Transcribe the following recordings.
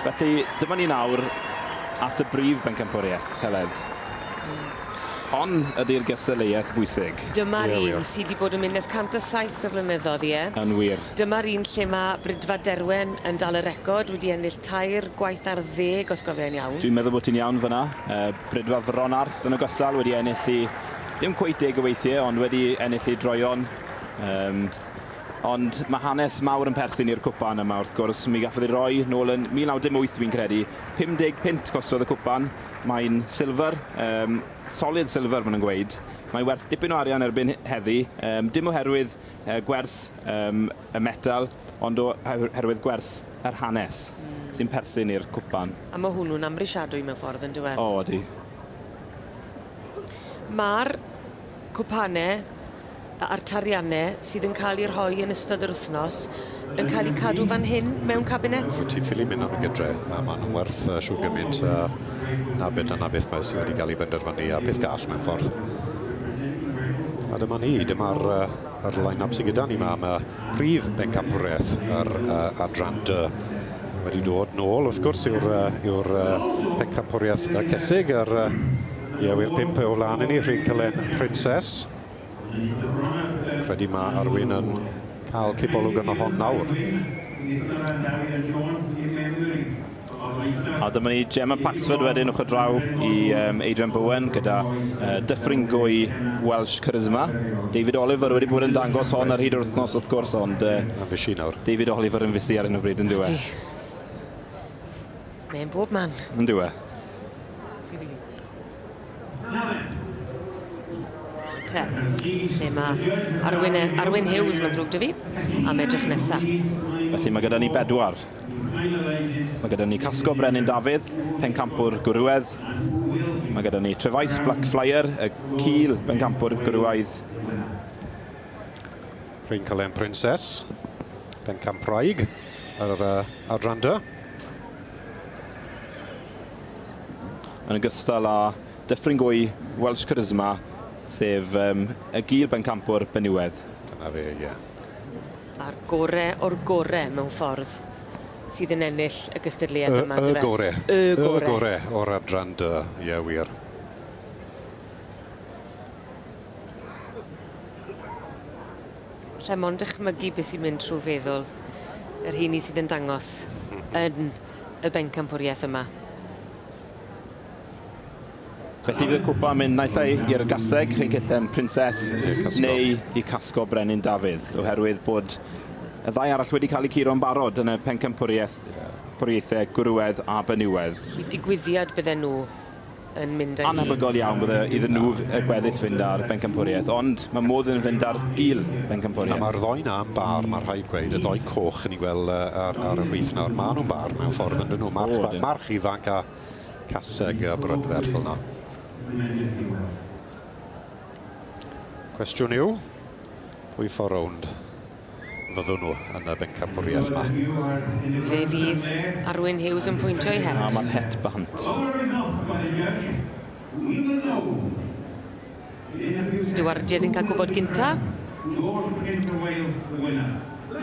Felly, dyma ni nawr at y brif bencampwriaeth, Heledd. Hon ydy'r gystadleuaeth bwysig. Dyma'r Ie, wir. un sy 'di bod yn mynd ers 107 o flynyddodd, ie? Yn wir. Dyma'r un lle ma' Brydfa Derwen yn dal y record, wedi ennill tair gwaith ar ddeg os gofia i'n iawn. Dwi'n meddwl bod ti'n iawn fyna. Uh, Brydfa Fronarth yn ogystal wedi ennill i, dim cweit deg o weithiau, ond wedi ennill i droion. Um, Ond mae hanes mawr yn perthyn i'r cwpan yma wrth gwrs. Mi gafodd ei roi nôl yn 1908 fi'n credu. 50 punt costodd y cwpan. Mae'n silver, um, solid silver maen nhw'n gweud. Mae'n werth dipyn o arian erbyn heddi, um, dim oherwydd uh, gwerth um, y metal, ond oherwydd gwerth yr hanes mm. sy'n perthyn i'r cwpan. A mae hwnnw'n amhrisiadwy mewn ffordd, yn dyw e? O, ydy. Mae'r cwpanau a'r tariannau sydd yn cael eu rhoi yn ystod yr wythnos yn cael eu cadw fan hyn mewn cabinet? Wyt ti'n ffili mynd am y gydre, a maen nhw'n werth uh, siw gymaint uh, na beth dyna beth mae sydd wedi cael ei benderfynu a beth gall mewn ffordd. A dyma ni, dyma'r uh, yr line-up sydd gyda ni yma am y prif bencampwriaeth yr uh, adran D. Wedi dod nôl, wrth gwrs, yw'r uh, yw uh, pencampwriaeth uh, Cesig, yr uh, Ie, wir pump o flaen i ni, Rhun Cylen Princess. Credu mae Arwyn yn cael cipolwg yn hon nawr. A dyma ni Gemma Paxford wedyn ochr draw i um, Adrian Bowen gyda uh, Dyffryn Gwy Welsh Charisma. David Oliver wedi bod yn dangos hon ar hyd yr wythnos wrth gwrs, ond uh, Yn nawr. David Oliver yn fusi ar hyn o bryd yn diwe. Mae'n bob man. Yn dyw e? Te, lle mae Arwyn, Arwyn Hughes, mae'n ddrwg dy fi, am edrych nesa. Felly mae gyda ni bedwar. Mae gyda ni Casgo Brenin Dafydd, pencampwr gwrywedd. Mae gyda ni Trefais Black Flyer, y cil bencampwr gwrywaidd. Rhyn Cylen Princess, pencampwraig ar uh, adran dy. Yn ogystal â Dyffryn Gwy Welsh Charisma, sef um, y gil bencampwr benywedd. Dyna fe, ie. Yeah. A'r gore o'r gore mewn ffordd sydd yn ennill y gystadleuaeth yma, Y gore. Y gore. Y gore o'r adran dy, ie wir. Alla i mond dychmygu beth sy'n mynd trwy feddwl yr rheini sydd yn dangos yn y bencampwriaeth yma. Felly fydd y cwpa yn mynd naill ai i'r gaseg, Rhyncyllem Princess, neu i Casgo Brenin Dafydd, oherwydd bod y ddau arall wedi cael eu curo'n barod yn y pencampwriaeth pwriaethau gwrywedd a benywedd. Felly digwyddiad bydden nhw yn mynd â hi. Anhebygol iawn bydde iddyn nhw y gweddill fynd ar bencampwriaeth, ond mae modd iddyn nhw fynd ar gil bencampwriaeth. A mae'r ddoi na yn bar, mae rhaid gweud, y ddoi coch yn ei gweld ar, ar y chwith nawr, maen nhw'n bar mewn ffordd yn dyn nhw. March, o, march ifanc a caseg a brydferth fel yna. Cwestiwn yw, pwy ffordd rownd fyddwn nhw yn y bencampwriaeth yma. Ble fydd Arwyn Hughes yn pwyntio ei het? A mae'r het bant. Stiwardiaid yn cael gwybod gynta.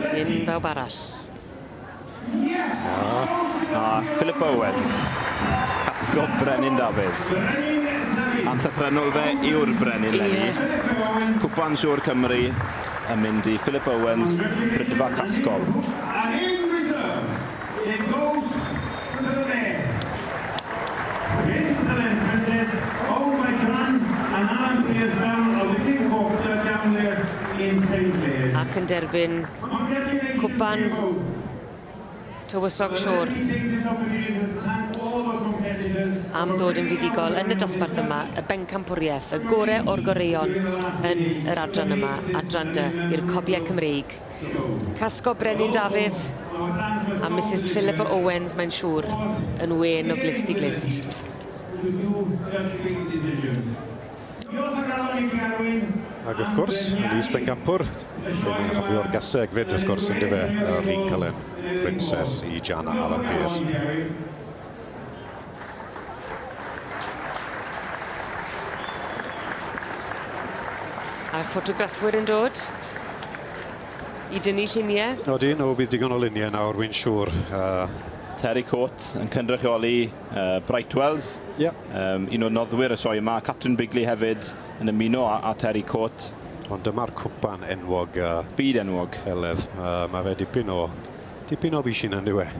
Cyn bawb arall. A Philip Owens, casgo Brenin Dafydd. A'n llythrennol fe yw'r Brenin Lenny. Cwpan Siŵr Cymru yn mynd i Philip Owens, Brydfa Casgob. Ac yn derbyn Cwpan Tywysog Siôr am ddod yn fuddugol yn y dosbarth yma, y bencampwriaeth, y gore o'r goreuon yn yr adran yma, adran dy, i'r cobiau Cymreig. Casgo Brenin Dafydd a Misus Philippa Owens, mae'n siŵr, yn wên o glust i glust. Ac wrth gwrs, Elise Bencampwr, lle mae'n hofio'r gaseg fyd wrth gwrs yn dyfe, yr un Cullen Princess i Jana Alan Pearce. A'r ffotograffwyr yn dod i dynnu lluniau. Odi, no, bydd digon o luniau nawr, wy'n siŵr. Terry Court yn cynrychioli Brightwells. Yeah. Un o noddwyr y sioe yma. Catrin Bigley hefyd yn ymuno â, â Terry Court. Ond dyma'r cwpan enwog. Byd enwog. Heledd. Mae fe dipyn o, dipyn o bishyn yn dyw e.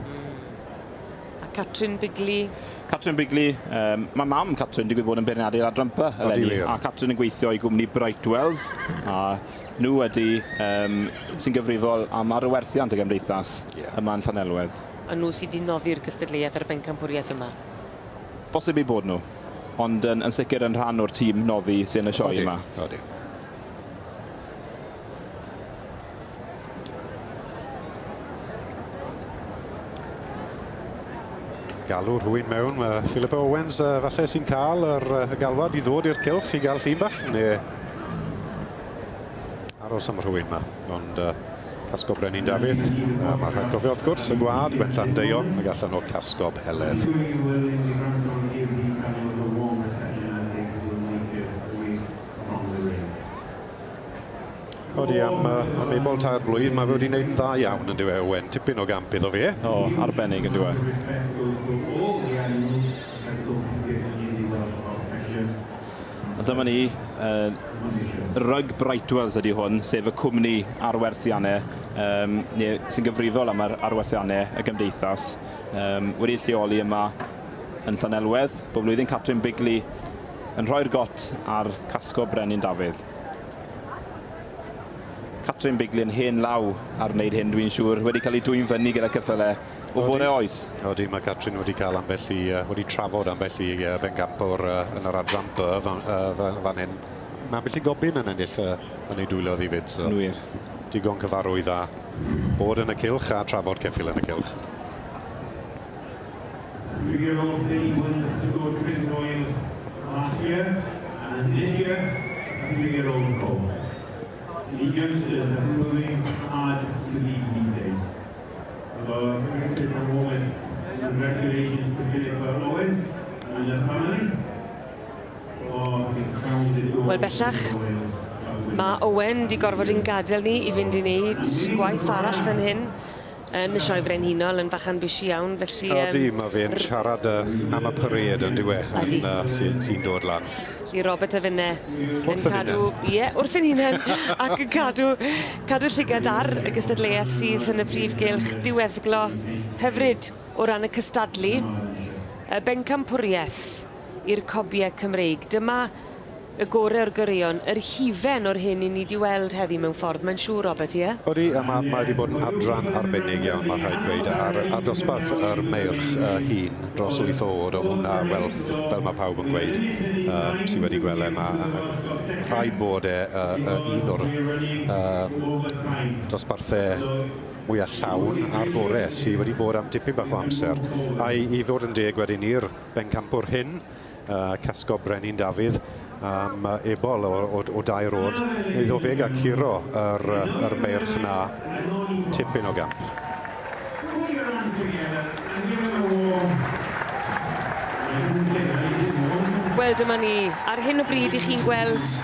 A Catrin Bigley. Catrin Bigley, mae mam Catrin digwydd bod yn beirniadu'r adran B eleni. A Catrin yn gweithio i gwmni Brightwells. A nhw wedi, sy'n gyfrifol am arwerthiant y gymdeithas yma yn Llanelwedd. A nhw sydd wedi noddi'r gystadleuaeth ar y bencampwriaeth yma? Bosib eu bod nhw, ond yn, yn sicr yn rhan o'r tîm noddi sy'n y sioe yma. Odi. Galw rhywun mewn, mae Philippa Owens falle sy'n cael yr galwad i ddod i'r cylch i gael llun bach, neu aros am rhywun yma. Ond Casgob Brenin Dafydd, mae rhaid gofio wrth gwrs y gwad, Gwenllan Deion, ac allan o Casgob Heledd. Odi, am, am ebol 3 blwydd, mae fe wedi gwneud yn dda iawn yn dyw e, Owen. Tipyn o gamp iddo fe. O, arbennig yn dyw e. A dyma ni, Rug Brightwells ydy hwn, sef y cwmni arwerthiannau, neu sy'n gyfrifol am yr arwerthiannau y gymdeithas, wedi lleoli yma yn Llanelwedd. Bob blwyddyn Catrin Bigley yn rhoi'r got ar Casgo Brenin Dafydd. Catrin Bigley yn hen law ar wneud hyn, dwi'n siŵr, wedi cael ei dwyn fyny gyda ceffylau o fore oes. Odi, mae Catrin wedi cael ambell i, wedi trafod ambell i bencampwr yn yr adran B fan, fan hyn. Mae ambell i gobin yn ennill yn ei dwylo ddi fyd. So. Yn wir. Digon cyfarwydd a bod yn y cylch a trafod ceffyl yn y cylch. 3-year-old to go to Prince Williams last year, and this year, a 3-year-old colt. The youngsters are moving hard to lead these days. So, warmest congratulations to Philippa Owens and her family. Wel, bellach, mae Owen di gorfod ein gadael ni i fynd i wneud gwaith arall fan hyn yn y Sioe Frenhinol yn fachan bisi iawn, felly... Odi, mae fe'n siarad am y parade yn dyw e, Odi. sy'n dod lan. Felly Robert a finne yn Wrth yn cadw... Ie, wrth yn hunain, ac yn cadw llygad ar y gystadleuaeth sydd yn y prif gylch diweddglo hyfryd o ran y cystadlu, y bencampwriaeth i'r cobiau Cymreig. Dyma y gore o'r goreuon, yr hufen o'r hyn i ni wedi weld heddi mewn ffordd. Mae'n siŵr, Robert, ie? Odi, a mae wedi bod yn adran arbennig iawn, mae rhaid gweud, ar dosbarth yr meirch hun dros 8 oed o hwnna, wel, fel mae pawb yn gweud, sydd wedi gweld e, mae rhaid bod e un o'r dosbarthau mwyaf llawn a'r gore sydd wedi bod am dipyn bach o amser. A i fod yn deg wedyn i'r bencampwr hyn, Casgob Brenin Dafydd, am ebol o 2 oed, iddo fe gael curo yr meirch na tipyn o gamp. Wel, dyma ni. Ar hyn o bryd, i chi'n gweld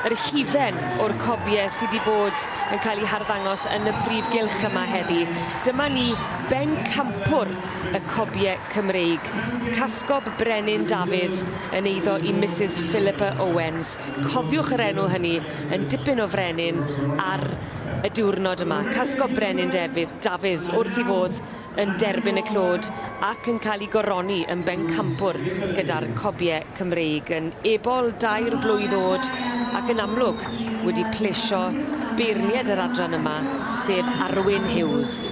yr hufen o'r cobiau sydd wedi bod yn cael eu harddangos yn y prif gylch yma heddi. Dyma ni bencampwr y cobiau Cymreig. Casgob Brenin Dafydd yn eiddo i Mrs Philippa Owens. Cofiwch yr enw hynny yn dipyn o frenin ar y diwrnod yma. Casgob Brenin Dafydd wrth i fodd yn derbyn y clod ac yn cael ei goroni yn bencampwr gyda'r cobiau Cymreig yn ebol 2 blwydd oed ac yn amlwg wedi plesio beirniad yr adran yma, sef Arwyn Hughes.